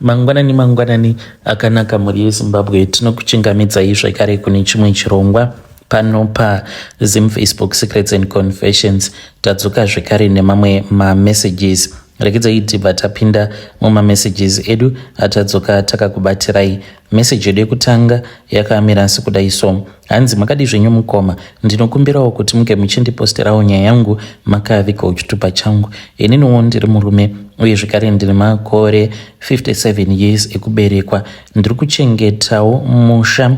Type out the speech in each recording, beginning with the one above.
Mangwanani mangwanani akanaka mhuri yeZimbabwe, tinokuchingamidzai zvekare kune chimwe chirongwa pano paZim Facebook Secrets and Confessions. Tadzoka zvekare nemamwe mamessages. Regedzai tibva tapinda mumamessages edu atadzoka takakubatirai. Message yedu yekutanga yakamira sekudai so. Hanzi makadii zvenyu mukoma, ndinokumbirawo kuti muge muchindiposterawo nyaya yangu makavigawo chitupa changu. Ininiwo ndiri murume uye zvekare ndine makore 57 years ekuberekwa. Ndiri kuchengetawo musha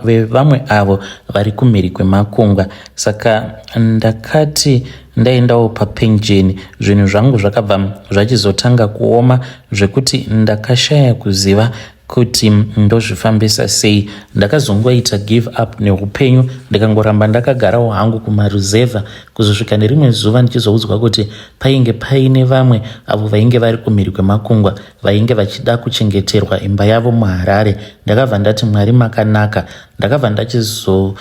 vevamwe avo vari kumhiri kwemakungwa. Saka ndakati ndaendawo papenjeni zvinhu zvangu zvakabva zvachizotanga kuoma zvekuti ndakashaya kuziva kuti ndozvifambisa sei. Ndakazongoita give up neupenyu ndikangoramba ndakagarawo hangu kumaruzevha kuzosvika nerimwe zuva ndichizoudzwa kuti painge paine vamwe avo vainge vari kumhiri kwemakungwa vainge vachida kuchengeterwa imba yavo muHarare. Ndakabva ndati Mwari makanaka. Ndakabva ndachizo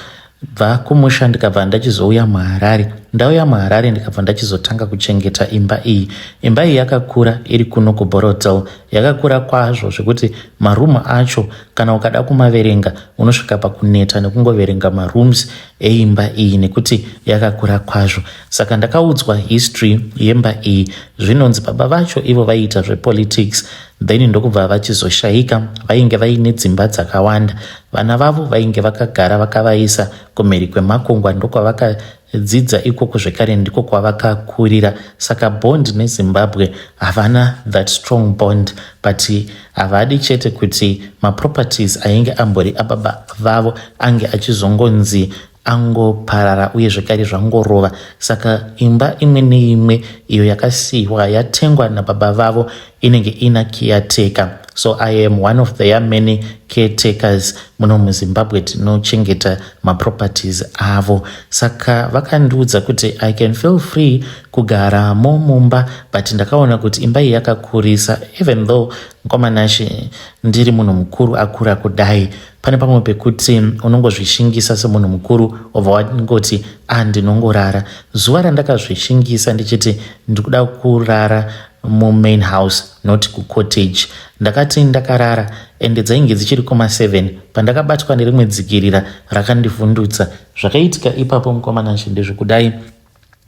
bva kumusha ndikabva ndachizouya muHarare. Ndauya muHarare ndikabva ndachizotanga kuchengeta imba iyi. Imba iyi yakakura iri kuno kuBorrowdale. Yakakura kwazvo zvekuti maroom acho kana ukada kumaverenga unosvika pakuneta nekungoverenga marooms eimba iyi nekuti yakakura kwazvo. Saka ndakaudzwa history yemba iyi. Zvinonzi baba vacho ivo vaiita zvepolitics then ndokubva vachizoshaika vainge vaine dzimba dzakawanda vana vavo vainge vakagara vakavaisa kumhiri kwemakungwa ndokwavakadzidza ikoko zvekare ndiko kwavakakurira saka bond neZimbabwe havana that strong bond but havadi chete kuti maproperties ainge ambori ababa vavo ange achizongonzi angoparara uye zvekare zvangorova saka imba imwe neimwe iyo yakasiyiwa yatengwa nababa vavo inenge ina caretaker. So I am one of their many caretakers muno muZimbabwe tinochengeta maproperties avo. Saka vakandiudza kuti I can feel free kugaramo mumba but ndakaona kuti imba iyi yakakurisa even though mukoma Nashe ndiri munhu mukuru akura kudai pane pamwe pekuti unongozvishingisa semunhu mukuru wobva wangoti a ndinongorara. Zuva randakazvishingisa ndichiti ndikuda kurara mumain house not kucottage, ndakati ndakarara ende dzainge dzichiri kuma 7 pandakabatwa nerimwe dzikirira rakandivhundutsa. Zvakaitika ipapo mukoma Nashe ndezvekudai.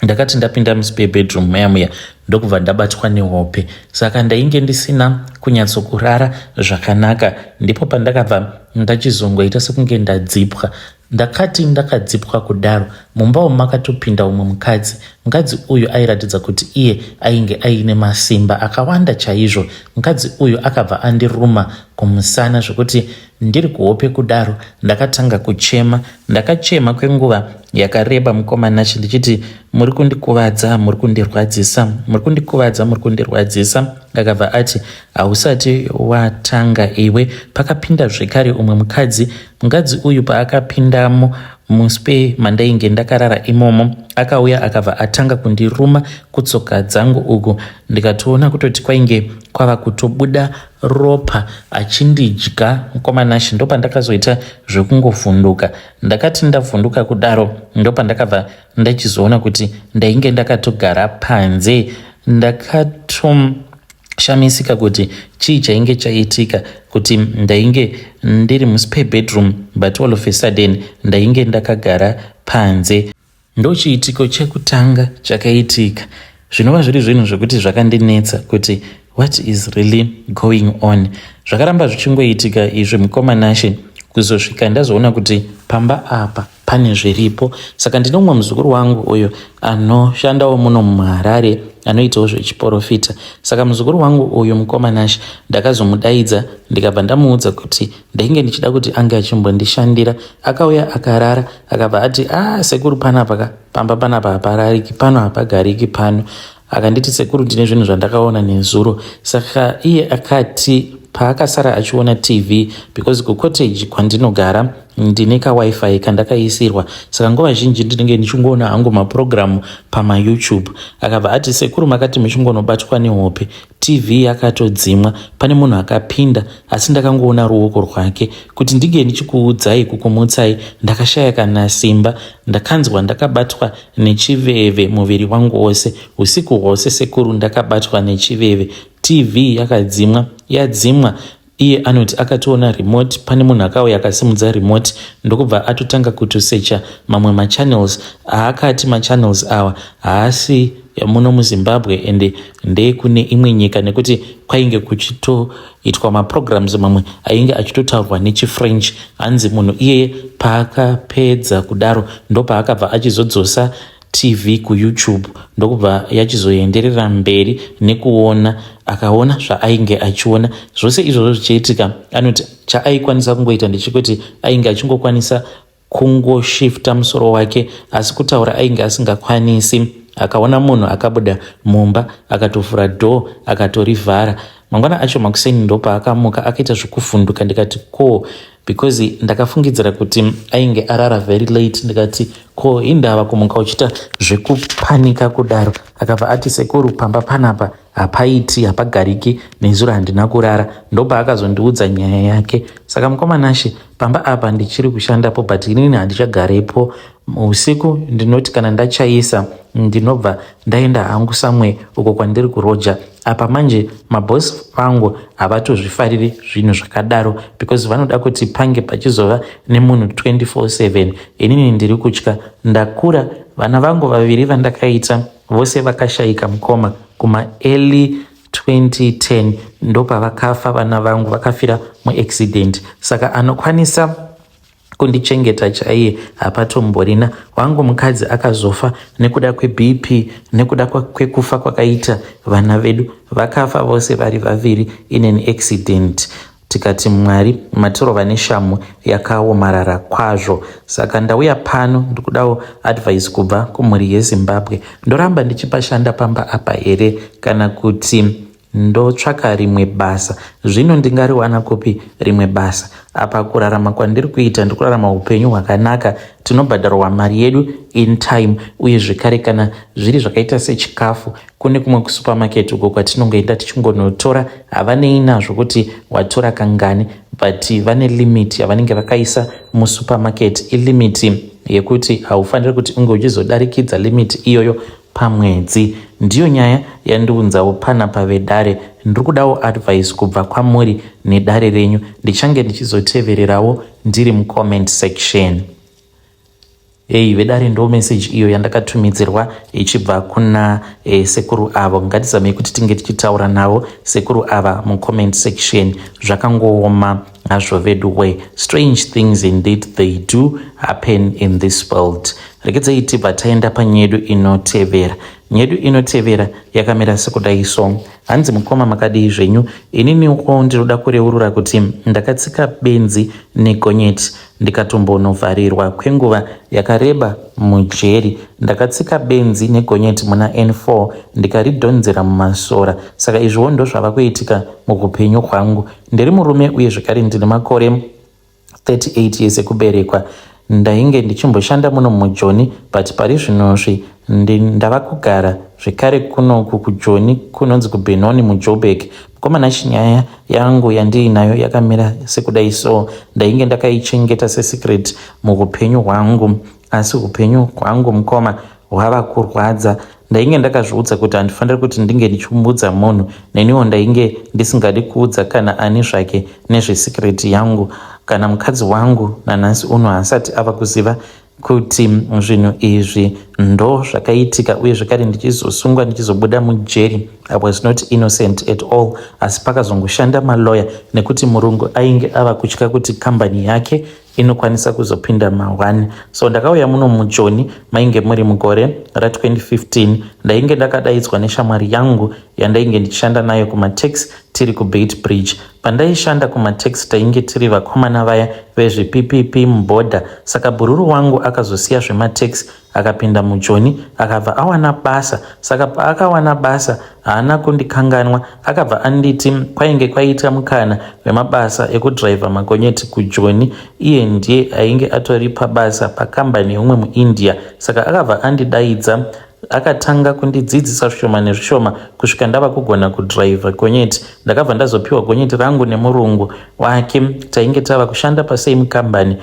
Ndakati ndapinda muspare bedroom muya muya ndokubva ndabatwa nehope, saka ndainge ndisina kunyatsokurara zvakanaka. Ndipo pandakabva ndachizongoita sekunge ndadzipwa. Ndakati ndakadzipwa kudaro, mumba umu makatopinda umwe mukadzi. Mukadzi uyu airatidza kuti iye ainge aine masimba akawanda chaizvo. Mukadzi uyu akabva andiruma kumusana zvekuti ndiri kuhope kudaro ndakatanga kuchema. Ndakachema kwenguva yakareba mukoma Nashe ndichiti muri kundikuvadza, muri kundirwadzisa, muri kundikuvadza, muri kundirwadzisa. Akabva ati hausati watanga iwe. Pakapinda zvekare umwe mukadzi. Mukadzi uyu paakapindamo muspare mandainge ndakarara imomo, akauya akabva atanga kundiruma kutsoka dzangu uku, ndikatoona kutoti kwainge kwava kutobuda ropa achindidya mukoma Nashe. Ndopandakazoita zvekungovhunduka. Ndakati ndavhunduka kudaro ndopandakabva ndachizoona kuti ndainge ndakatogara panze. Ndakatoshamisika kuti chii chainge chaitika, kuti ndainge ndiri muspare bedroom but all of a sudden ndainge ndakagara panze. Ndochiitiko chekutanga chakaitika, zvinova zviri zvinhu zvekuti zvakandinetsa kuti what is really going on. Zvakaramba zvichingoitika izvi mukoma Nashe, kuzosvika ndazoona kuti pamba apa pane zviripo. Saka ndine umwe muzukuru wangu uyo anoshandawo muno muHarare, anoitawo zvechiprofita. Saka muzukuru wangu uyu mukoma Nashe ndakazomudaidza ndikabva ndamuudza kuti ndainge ndichida kuti ange achimbondishandira. Akauya akarara, akabva ati a sekuru, panapa ka pamba panapa haparariki pano, hapagariki pano. Akanditi sekuru, ndine zvinhu zvandakaona nezuro. Saka iye akati paakasara achiona TV, because kucottage kwandinogara ndine kaWiFi kandakaisirwa, saka nguva zhinji ndinenge ndichingoona hangu mapurogiramu pamaYouTube. Akabva ati sekuru, makati muchingonobatwa nehope TV yakatodzimwa, pane munhu akapinda, asi ndakangoona ruoko rwake. Kuti ndinge ndichikuudzai kukumutsai ndakashaya kana simba. Ndakanzwa ndakabatwa nechiveve muviri wangu wose usiku hwose sekuru, ndakabatwa nechiveve, TV yakadzimwa. yadzimwa iye anoti akatoona remote pane munhu akauya akasimudza remote ndokubva atotanga kutosecha mamwe machannels aakati machannels awa haasi muno muZimbabwe ende ndekune imwe nyika nekuti kwainge kuchitoitwa maprograms mamwe ainge achitotaurwa nechiFrench. Hanzi munhu iyeye paakapedza kudaro ndopaakabva achizodzosa TV kuYouTube, ndokubva yachizoenderera mberi nekuona. Akaona zvaainge achiona zvose izvozvo zvichiitika. Anoti chaaikwanisa kungoita ndechekuti ainge achingokwanisa kungoshifta musoro wake, asi kutaura ainge asingakwanisi. Akaona munhu akabuda mumba, akatovhura door, akatorivhara. Mangwana acho makuseni ndopaakamuka akaita zvekuvhunduka. Ndikati ko, because ndakafungidzira kuti ainge arara very late. Ndikati ko, indava kumuka uchiita zvekupanika kudaro? Akabva ati, "Sekuru, pamba panapa hapaiti, hapagariki. Nezuro handina kurara." Ndopaakazondiudza nyaya yake. Saka mukomanashe, pamba apa ndichiri kushandapo, but inini handichagarepo. Usiku ndinoti kana ndachaisa, ndinobva ndaenda hangu samwe uko kwandiri kuroja. Apa manje mabhosi vangu havatozvifariri zvinhu zvakadaro, because vanoda kuti pange pachizova nemunhu 24/7. Inini ndiri kutya, ndakura. Vana vangu vaviri vandakaita vose vakashayika, mukoma. Kumaearly 2010 ndopavakafa vana vangu, vakafira muaccident. Saka anokwanisa kundichengeta chaiye hapatomborina. Wangu mukadzi akazofa nekuda kweBP, nekuda kwekufa kwakaita vana vedu. Vakafa vose vari vaviri in an accident. Tikati Mwari matirova neshamu yakaomarara kwazvo. Saka ndauya pano, ndikudawo advice kubva kumhuri yeZimbabwe. Ndoramba ndichipashanda pamba apa here, kana kuti ndotsvaka rimwe basa? Zvino ndingariwana kupi rimwe basa? Apa kurarama kwandiri kuita, ndiri kurarama upenyu hwakanaka. Tinobhadharwa mari yedu in time, uye zvekare kana zviri zvakaita sechikafu, kune kumwe kusupermarket uko kwatinongoenda tichingonotora. Havanei nazvo kuti watora kangani, but vane limit yavanenge vakaisa musupermarket. Ilimit yekuti haufaniri kuti unge uchizodarikidza limit iyoyo pamwedzi. Ndiyo nyaya yandiunzawo panapa, vedare. Ndiri kudawo advice kubva kwamuri nedare renyu. Ndichange ndichizotevererawo ndiri mucomment section. Ei vedare, ndo message iyo yandakatumidzirwa ichibva kuna sekuru avo. Ngatizamei kuti tinge tichitaura navo sekuru ava mucomment section. Zvakangooma hazvo vedu we. Strange things indeed, they do happen in this world. Regedzai tibva taenda panyedu inotevera. Nyedu inotevera yakamira sekudai so. Hanzi, "Mukoma, makadii zvenyu? Ininiwo ndinoda kureurura kuti ndakatsika benzi negonyeti, ndikatombonovharirwa kwenguva yakareba mujeri. Ndakatsika benzi negonyeti muna N4, ndikaridhonzera mumasora. Saka izviwo ndo zvava kuitika muupenyu hwangu. Ndiri murume, uye zvekare ndine makore 38 years ekuberekwa. Ndainge ndichimboshanda muno muJoni, but pari zvinozvi ndava kugara zvekare kunoku kuJoni, kunonzi kuBenoni muJoburg. Mukomana, chinyaya yangu yandiinayo yakamira sekudai so. Ndainge ndakaichengeta sesecret muupenyu hwangu, asi upenyu hwangu, mukoma, hwava kurwadza. Ndainge ndakazviudza kuti handifaniri kuti ndinge ndichimuudza munhu. Neniwo ndainge ndisingadi kuudza kana ani zvake nezvesecret yangu. Kana mukadzi wangu nanhasi uno haasati ava kuziva kuti zvinhu izvi ndo zvakaitika. Uye zvekare ndichizosungwa, ndichizobuda mujeri, I was not innocent at all, asi pakazongoshanda maloya nekuti murungu ainge ava kutya kuti kambani yake inokwanisa kuzopinda ma1. So ndakauya muno muJoni, mainge muri mugore ra2015. Ndainge ndakadaidzwa neshamwari yangu yandainge ndichishanda nayo kumataxi tiri kuBeitbridge. Pandaishanda kumataxi, tainge tiri vakomana vaya vezviPPP mubhodha. Saka bhururu wangu akazosiya zvemataxi, akapinda muJoni, akabva awana basa. Saka paakawana basa, haana kundikanganwa. Akabva anditi kwainge kwaita mukana wemabasa ekudhiraivha magonyeti kuJoni. Iye ndiye ainge atori pabasa pakambani yeumwe muIndia. Saka akabva andidaidza, akatanga kundidzidzisa zvishoma nezvishoma kusvika ndava kugona kudhiraivha gonyeti. Ndakabva ndazopiwa gonyeti rangu nemurungu wake. Tainge tava kushanda pasame kambani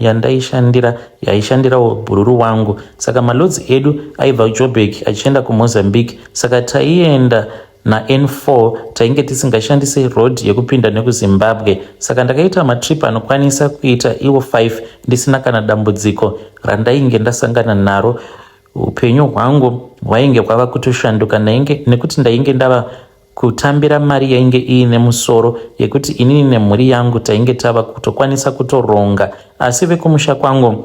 yandaishandira, yaishandirawo bhururu wangu. Saka maloads edu aibva Joburg achienda kuMozambique. Saka taienda naN4, tainge tisingashandise road yekupinda nekuZimbabwe. Saka ndakaita matrip anokwanisa kuita iwo 5 ndisina kana dambudziko randainge ndasangana naro. Upenyu hwangu hwainge hwava kutoshanduka nekuti ndainge ndava kutambira mari yainge iine musoro yekuti inini nemhuri yangu tainge tava kutokwanisa kutoronga. Asi vekumusha kwangu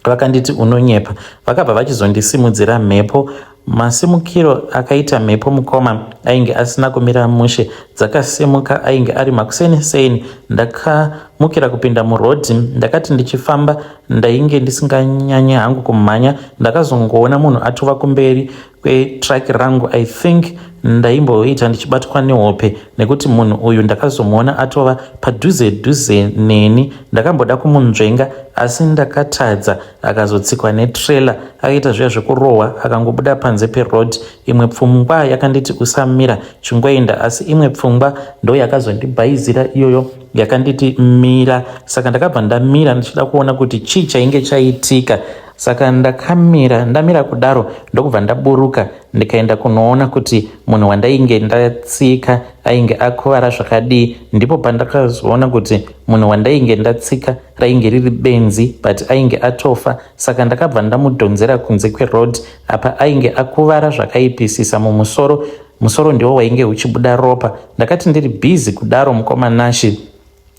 vakanditi unonyepa, vakabva vachizondisimudzira mhepo. Masimukiro akaita mhepo mukoma ainge asina kumira mushe. Dzakasimuka ainge ari makuseni-seni. Ndakamukira kupinda murodhi. Ndakati ndichifamba, ndainge ndisinganyanye hangu kumhanya, ndakazongoona munhu atova kumberi kwetruck rangu. I think ndaimboita ndichibatwa nehope nekuti munhu uyu ndakazomuona atova padhuze dhuze neni. Ndakamboda kumunzvenga asi ndakatadza. Akazotsikwa netrailer, akaita zviya zvekurohwa, akangobuda panze peroad. Imwe pfungwa yakanditi usamira, chingoenda, asi imwe pfungwa ndo yakazondibhaizira iyoyo yakanditi mira. Saka ndakabva ndamira ndichida kuona kuti chii chainge chaitika. Saka ndakamira, ndamira kudaro ndokubva ndaburuka ndikaenda kunoona kuti munhu wandainge ndatsika ainge akuvara zvakadii. Ndipo pandakazoona kuti munhu wandainge ndatsika rainge riri benzi, but ainge atofa. Saka ndakabva ndamudhonzera kunze kweroad. Apa ainge akuvara zvakaipisisa mumusoro, musoro ndiwo wainge uchibuda ropa. Ndakati ndiri busy kudaro, mukoma Nashi,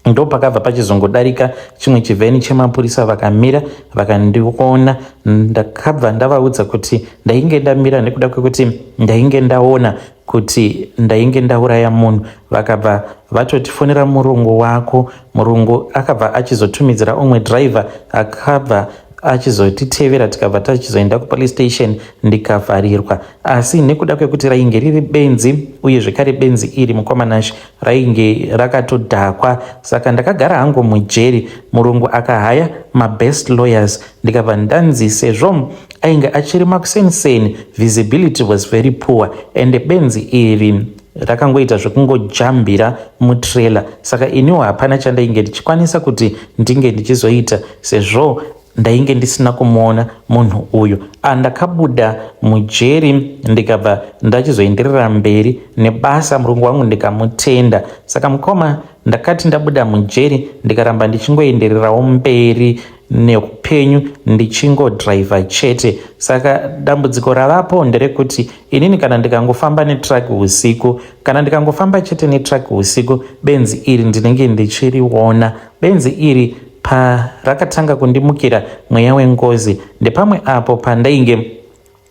ndo pakabva pachizongodarika chimwe chivheni chemapurisa. Vakamira vakandiona. Ndakabva ndavaudza kuti ndainge ndamira nekuda kwekuti ndainge ndaona kuti ndainge ndauraya munhu. Vakabva vatotifonera murungu wako. Murungu akabva achizotumidzira umwe driver, akabva achizotitevera, tikabva tachizoenda kupolice station, ndikavharirwa. Asi nekuda kwekuti rainge riri benzi, uye zvekare benzi iri, mukoma Nashi, rainge rakatodhakwa, saka ndakagara hangu mujeri. Murungu akahaya mabest lawyers, ndikabva ndanzi sezvo ainge achiri makuseniseni, visibility was very poor and benzi iri rakangoita zvekungojambira mutrailer, saka iniwo hapana chandainge ndichikwanisa kuti ndinge ndichizoita sezvo ndainge ndisina kumuona munhu uyu. Andakabuda mujeri, ndikabva ndachizoenderera mberi nebasa. Murungu wangu ndikamutenda. Saka mukoma, ndakati ndabuda mujeri, ndikaramba ndichingoendererawo mberi neupenyu, ndichingodhiraivha chete. Saka dambudziko ravapo nderekuti inini kana ndikangofamba netruck usiku, kana ndikangofamba chete netruck usiku, benzi iri ndinenge ndichiriona. Benzi iri parakatanga kundimukira mweya wengozi ndepamwe apo pandainge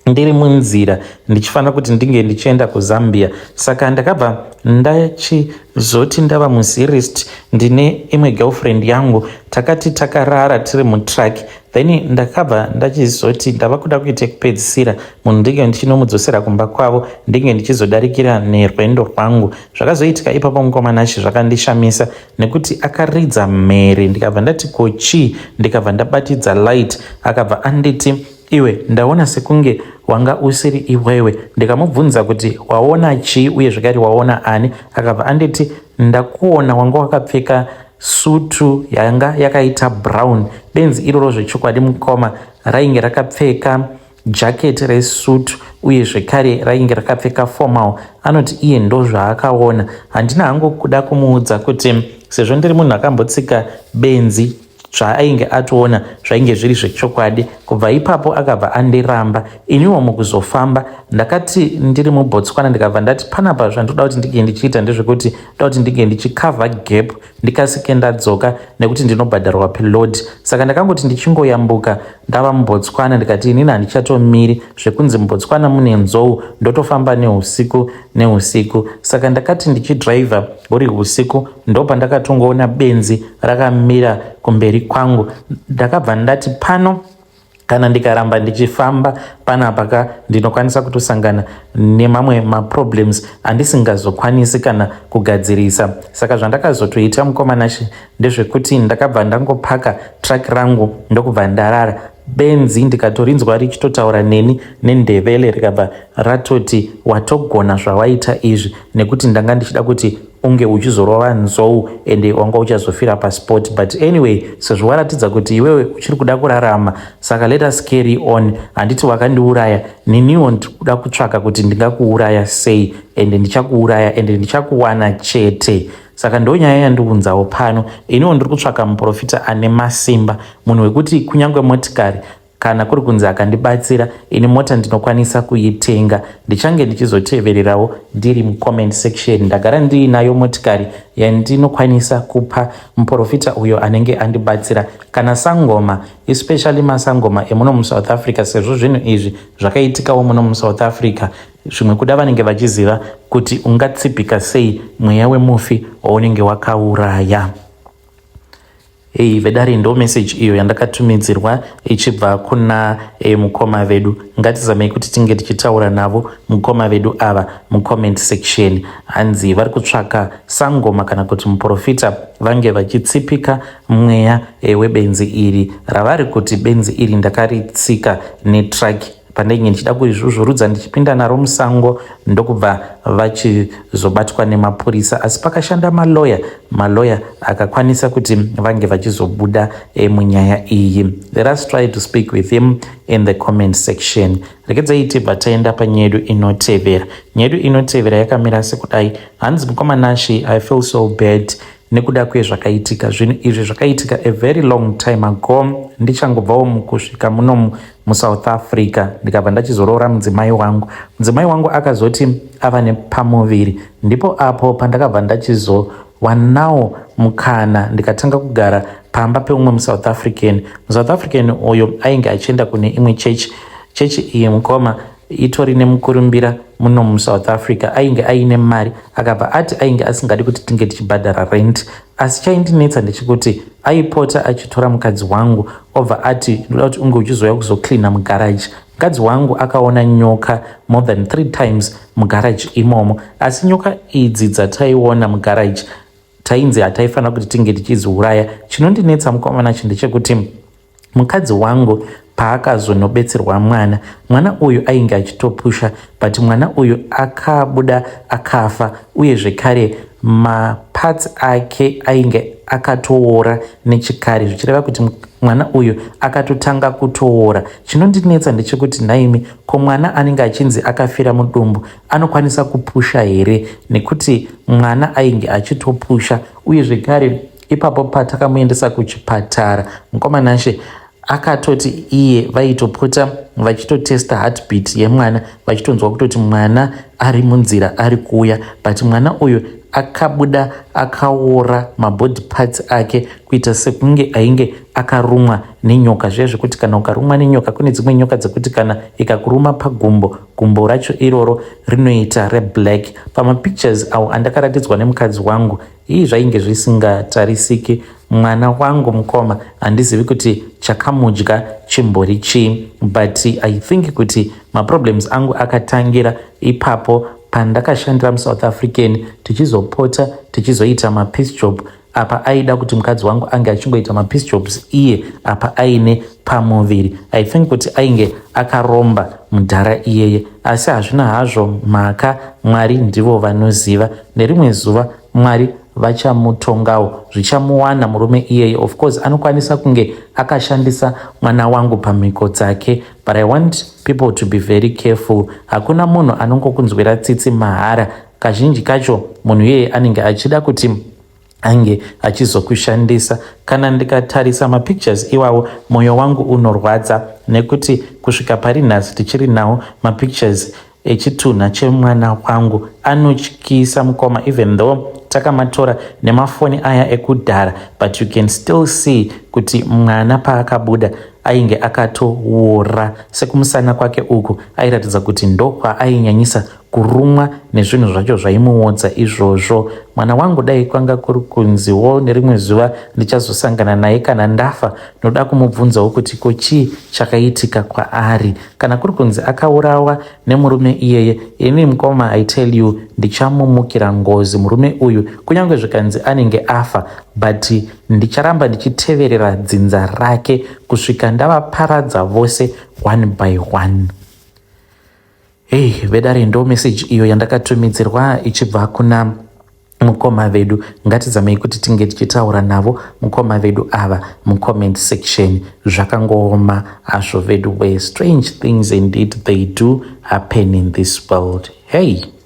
ndiri munzira ndichifanira kuti ndinge ndichienda kuZambia. Saka ndakabva ndachizoti ndava muZeerust, ndine imwe girlfriend yangu, takati takarara tiri mutruck. Then ndakabva ndachizoti ndava kuda kuita kupedzisira munhu ndinge ndichinomudzosera kumba kwavo, ndinge ndichizodarikira nerwendo rwangu. Zvakazoitika ipapo, mukoma Nashi, zvakandishamisa nekuti akaridza mhere. Ndikabva ndati, "Ko chii?" Ndikabva ndabatidza light. Akabva anditi, "Iwe, ndaona sekunge wanga usiri iwewe." Ndikamubvunza kuti, "Waona chii uye zvekare waona ani?" Akabva anditi, "Ndakuona wanga wakapfeka sutu yanga yakaita brown." Benzi iroro zvechokwadi, mukoma, rainge rakapfeka jacket resutu uye zvekare rainge rakapfeka formal. Anoti iye ndo zvaakaona. Handina hangu kuda kumuudza kuti sezvo ndiri munhu akambotsika benzi, zvaainge atoona zvainge zviri zvechokwadi. Kubva ipapo akabva andiramba. Iniwo mukuzofamba, ndakati ndiri muBotswana, ndikabva ndati panapa zvandoda kuti ndinge ndichiita ndezvekuti ndoda kuti ndinge ndichicover gap, ndikasike ndadzoka nekuti ndinobhadharwa peload. Saka ndakangoti ndichingoyambuka ndava muBotswana, ndikati inini handichatomiri zvekunzi muBotswana mune nzou, ndotofamba neusiku neusiku. Saka ndakati ndichidhiraivha huri usiku, ndopandakatongoona benzi rakamira kumberi kwangu. Ndakabva ndati pano kana ndikaramba ndichifamba panapa ka, ndinokwanisa kutosangana nemamwe maproblems andisingazokwanisi kana kugadzirisa. Saka zvandakazotoita, mukoma Nashi, ndezvekuti ndakabva ndangopaka truck rangu, ndokubva ndarara. Benzi ndikatorinzwa richitotaura neni neNdebele, rikabva ratoti, "Watogona zvawaita izvi nekuti ndanga ndichida kuti Unge uchizorova nzou, ende wanga uchazofira paspot. But anyway, sezvo waratidza kuti iwewe uchiri kuda kurarama, saka let us carry on. Handiti wakandiuraya? Niniwo ndikuda kutsvaka kuti ndingakuuraya sei, ende ndichakuuraya, ende ndichakuwana chete. Saka ndo nyaya yandiunzawo pano. Iniwo ndiri kutsvaka muprofita ane masimba, munhu wekuti kunyange motikari, kana kuri kunzi akandibatsira ini, mota ndinokwanisa kuitenga. Ndichange ndichizotevererawo ndiri mucomment section. Ndagara ndiinayo motikari yandinokwanisa kupa muprofita uyo anenge andibatsira, kana sangoma, especially masangoma emuno muSouth Africa, sezvo zvinhu izvi zvakaitikawo muno muSouth Africa. Zvimwe kuda vanenge vachiziva kuti ungatsipika sei mweya wemufi waunenge wakauraya. Ei vedare, ndo message iyo yandakatumidzirwa ichibva kuna mukoma vedu. Ngatizamei kuti tinge tichitaura navo mukoma vedu ava mucomment section. Hanzi vari kutsvaka sangoma kana kuti muprofita vange vachitsipika mweya webenzi iri ravari kuti benzi iri ndakaritsika netruck pandenge ndichida kurizvuzvurudza ndichipinda naro musango, ndokubva vachizobatwa nemapurisa. Asi pakashanda maloya, maloya akakwanisa kuti vange vachizobuda munyaya iyi. Let us try to speak with him in the comment section. Regedzai tibva taenda panyaya yedu inotevera. Nyaya yedu inotevera yakamira sekudai. Hanzi, "Mukoma Nashi, I feel so bad nekuda kwezvakaitika. Zvinhu izvi zvakaitika a very long time ago, ndichangobvawo mukusvika muno muSouth Africa, ndikabva ndachizoroora mudzimai wangu. Mudzimai wangu akazoti ava nepamuviri, ndipo apo pandakabva ndachizowanawo mukana, ndikatanga kugara pamba peumwe muSouth African. MuSouth African uyo ainge achienda kune imwe chechi. Chechi iyi, mukoma, itori nemukurumbira muno muSouth Africa. Ainge aine mari, akabva ati ainge asingadi kuti tinge tichibhadhara rent. Asi chaindinetsa ndechekuti aipota achitora mukadzi wangu, obva ati, 'Ndoda kuti unge uchizouya kuzocleana mugaraji.' Mukadzi wangu akaona nyoka more than three times mugaraji imomo. Asi nyoka idzi dzataiona mugaraji, tainzi hataifanira kuti tinge tichidziuraya. Chinondinetsa, mukoma Nashi, ndechekuti mukadzi wangu paakazonobetserwa mwana, mwana uyu ainge achitopusha, but mwana uyu akabuda akafa, uye zvekare maparts ake ainge akatoora nechikare, zvichireva kuti mwana uyu akatotanga kutoora. Chinondinetsa ndechekuti, nhaimi, ko mwana anenge achinzi akafira mudumbu anokwanisa kupusha here? Nekuti mwana ainge achitopusha. Uye zvekare ipapo patakamuendesa kuchipatara, mukoma Nashe, akatoti iye vaitopota vachitotesta heartbeat yemwana, vachitonzwa kutoti mwana ari munzira, ari kuuya, but mwana uyu akabuda akaora mabody parts ake, kuita sekunge ainge akarumwa nenyoka zviya zvekuti kana ukarumwa nenyoka, kune dzimwe nyoka dzekuti kana ikakuruma pagumbo, gumbo racho iroro rinoita reblack. Pamapictures awo andakaratidzwa nemukadzi wangu, ii zvainge zvisingatarisiki. Mwana wangu, mukoma, handizivi kuti chakamudya chimbori chii, but I think kuti maproblems angu akatangira ipapo pandakashandira muSouth African, tichizopota tichizoita mapiece job. Apa aida kuti mukadzi wangu ange achingoita mapiece jobs, iye apa aine pamuviri. I think kuti ainge akaromba mudhara iyeye, asi hazvina hazvo mhaka. Mwari ndivo vanoziva. Nerimwe zuva Mwari vachamutongawo, zvichamuwana murume iyeye. Of course anokwanisa kunge akashandisa mwana wangu pamhiko dzake, but I want people to be very careful. Hakuna munhu anongokunzwira tsitsi mahara. Kazhinji kacho munhu iyeye anenge achida kuti ange achizokushandisa. Kana ndikatarisa mapictures iwawo, mwoyo wangu unorwadza, nekuti kusvika pari nhasi tichiri nawo mapictures echitunha chemwana wangu. Anotyisa, mukoma. Even though takamatora nemafoni aya ekudhara, but you can still see kuti mwana paakabuda ainge akatoora. Sekumusana kwake uku airatidza kuti ndokwaainyanyisa kurumwa nezvinhu zvacho zvaimuodza izvozvo. Mwana wangu, dai kwanga kuri kunziwo nerimwe zuva ndichazosangana naye kana ndafa, ndoda kumubvunzawo kuti ko chii chakaitika kwaari. Kana kuri kunzi akaurawa nemurume iyeye, ini mukoma, I tell you, ndichamumukira ngozi murume uyu. Kunyange zvikanzi anenge afa, but ndicharamba ndichiteverera dzinza rake kusvika ndavaparadza vose one by one." Hei vedare, ndo message iyo yandakatumidzirwa ichibva kuna Mukoma vedu, ngatizamei kuti tinge tichitaura navo mukoma vedu ava mucomment section. Zvakangooma hazvo vedu where strange things indeed they do happen in this world. Hey.